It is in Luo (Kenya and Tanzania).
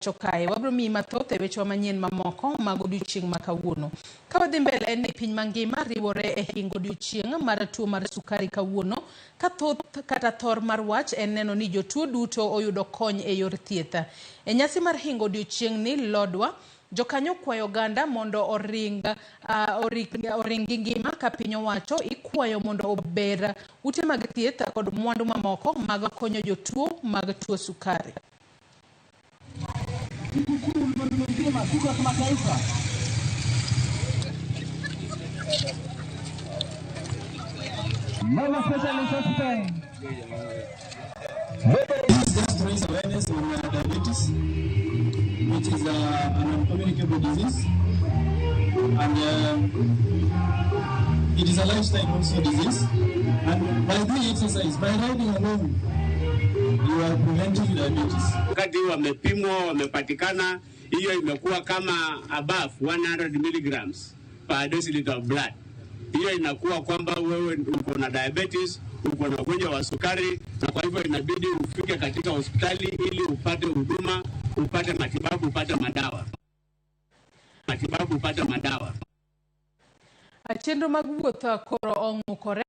Pacho kae wabiro miyi mathoth e wechewa manyien mamoko mag odiochieng' ma kawuono. Ka wadhi mbele en ni piny mangima riwore e hingo odiochieng' mar tuo mar sukari kawuono ka thoth kata thor mar wach en neno ni jotuo duto oyudo kony e yor thieth. E nyasi mar hingo odiochieng'ni Lodwa, jokanyo okwayo oganda mondo oring, uh, oring gi ngima ka piny owacho ikwayo mondo ober ute mag thieth kod mwandu mamoko mag konyo jotuo mag tuo sukari. Sikukuu ulimwengu mzima, siku ya kimataifa. Mama Specialist Hospital. This just raise awareness on diabetes, which is an uncommunicable disease, and it is a lifestyle also disease. And by doing exercise, by riding alone, you are preventing diabetes. Wakati wamepimwa wamepatikana, hiyo imekuwa kama above 100 milligrams per deciliter of blood. Hiyo inakuwa kwamba wewe uko na diabetes, uko na ugonjwa wa sukari, na kwa hivyo inabidi ufike katika hospitali ili upate huduma, upate matibabu, upate madawa, matibabu, upate madawa. Chenro mag wuoth koro ong'ukore.